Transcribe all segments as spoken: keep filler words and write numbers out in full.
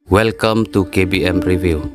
Welcome to K B M Review.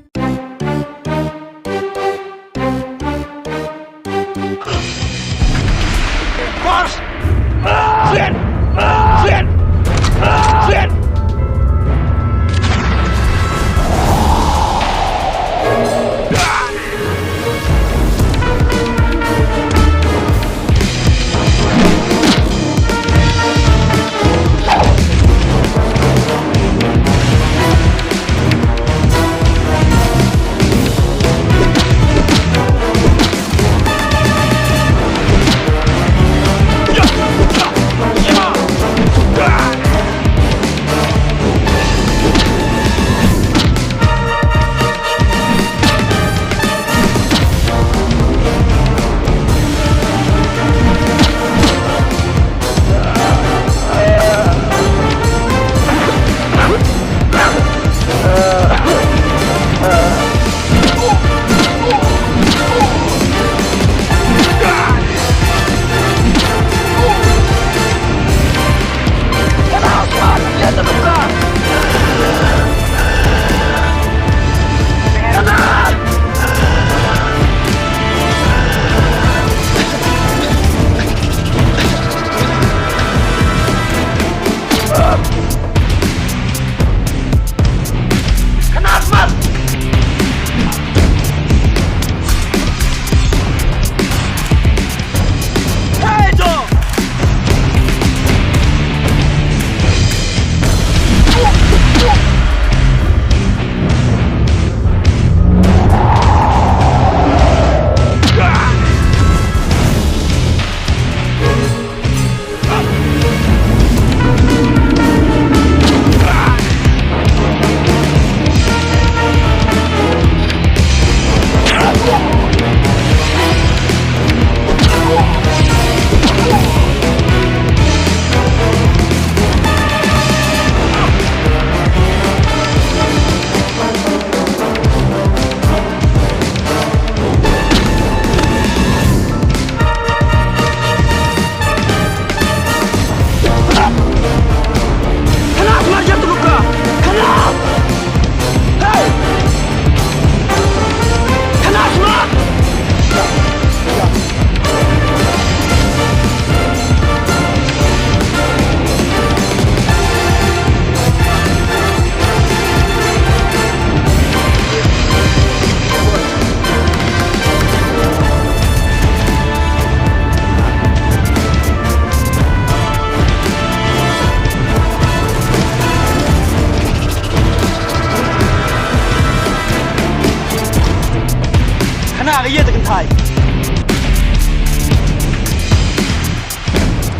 Kane ka ïa te kynthai.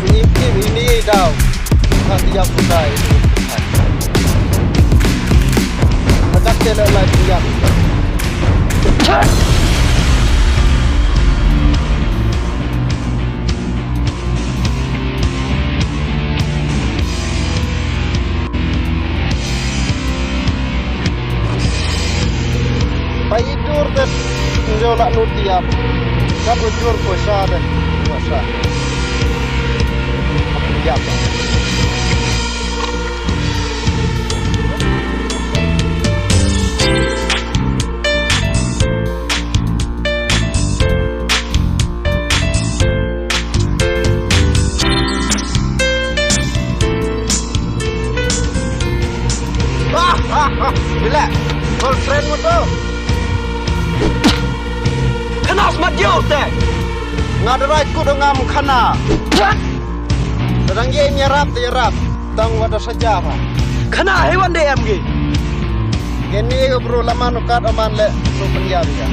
Ini ki, ini daw. Ka ïa putai. Ka te la la ïa. Ba i dur te njo la nu tiap. Ka bu jur ko sa te. Ko sa. Tiap. Bila kol tren mo to. Kane smat ïa u te. Nga da rai kut ngam khana. Tang ïa ïarap te ïarap. Tang wat da saja ha. Kane hei wan de em ngi. Kane ka bru laman u kat aman le su pynïap ïa.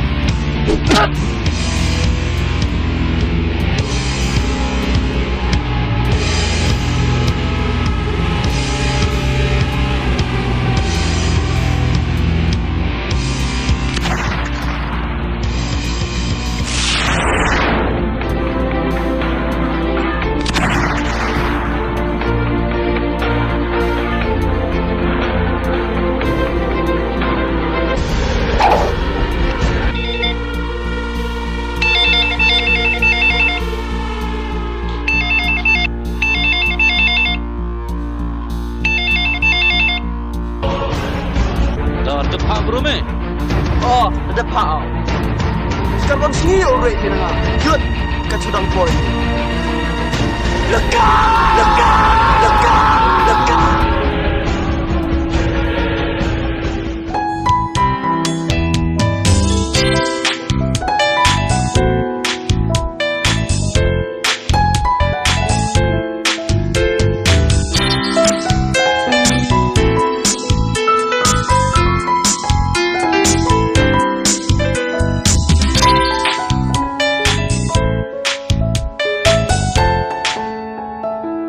Rome. Oh, da pha. Sekarang sini orang kena. Yut, ka sudang poi. Leka, leka, leka, leka.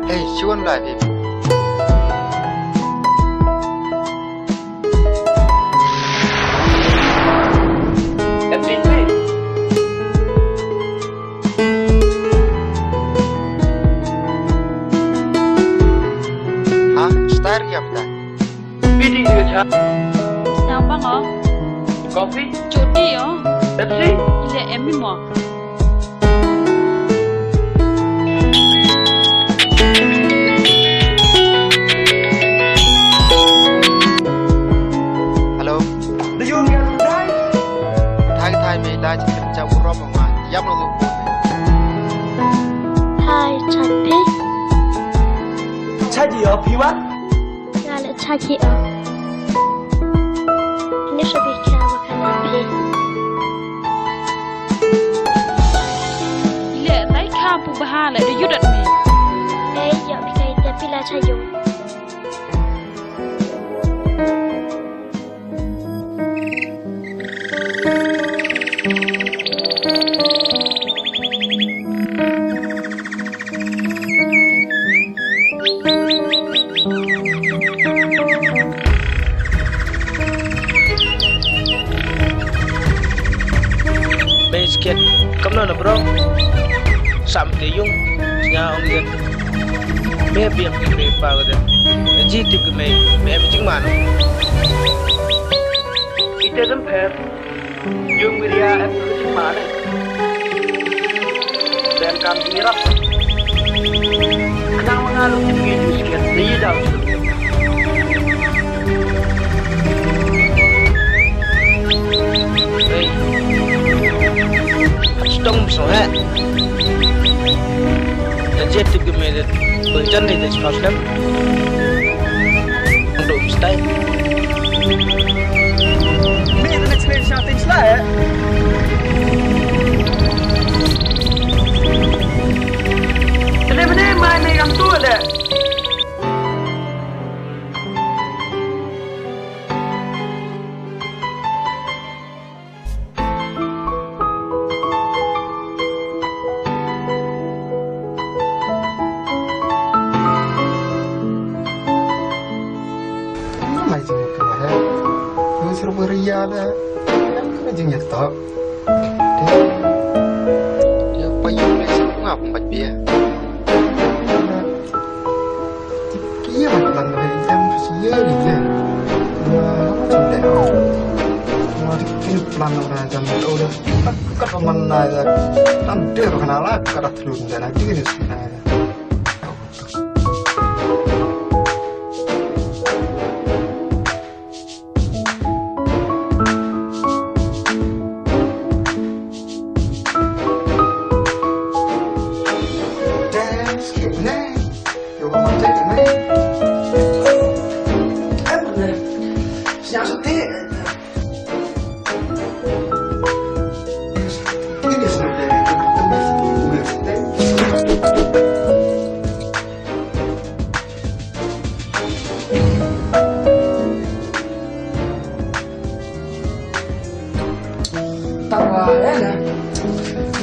Hey, shu wan lai, baby. Ha, star ya bda. Phi ding ka cha. Star bang o. Coffee? Choti o. Pepsi? Ile emi mo. Hello. Do you get right? Thai Thai me la chi cha u rom ma yam lo. Hi, Chatpi. Chaji o phi wan? Nga la cha ki o. Ni sa bi kha wa kha na phi. Ile tai kha pu bha le de yudat me. Ei, ya bi kai te phi la cha yung. Basic, kam na bro. Sam te yung, nya ong yen. Me biang ke me pa ke de. Ji tip ke me, me em jing man. Ite dem pher. Yung biria em ke jing man. Dem kam jing rap. Kenang mengalu jing ke jus ke. Ni dau. Hey. Stong so he. Dah jep tu ke me dah. Kau jangan ni dah cepat kan. Untuk style. Me dah next time shouting sila eh. Bene bene mai ni yang tu ada. Mai jingïatok he. Yu sir beriya da. Yang kena jingïatok. Dia payu ni sir ngap empat biar. Ki ïa ban plan ba ïa kem sha ïa ni ïa. Ba ma jong dei. Ma ki plan ba ïa kem o da. Kat ba man na ïa. Tam dei ba kana la ka da tlu na ki ni sna ïa. Tang ba, eh, na.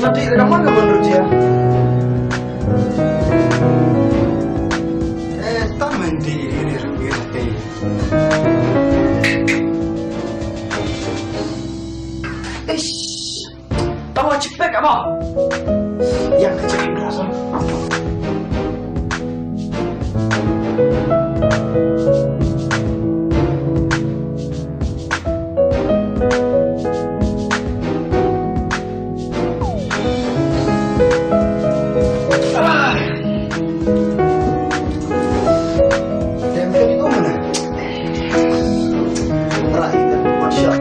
Na ti da man ka man rutia. Eh, tang man ti ini rutia ti. Ish. Tawa cepet kat bawah. Yang kecil keras ah. Ah. Yang kecil itu mana? Right, masya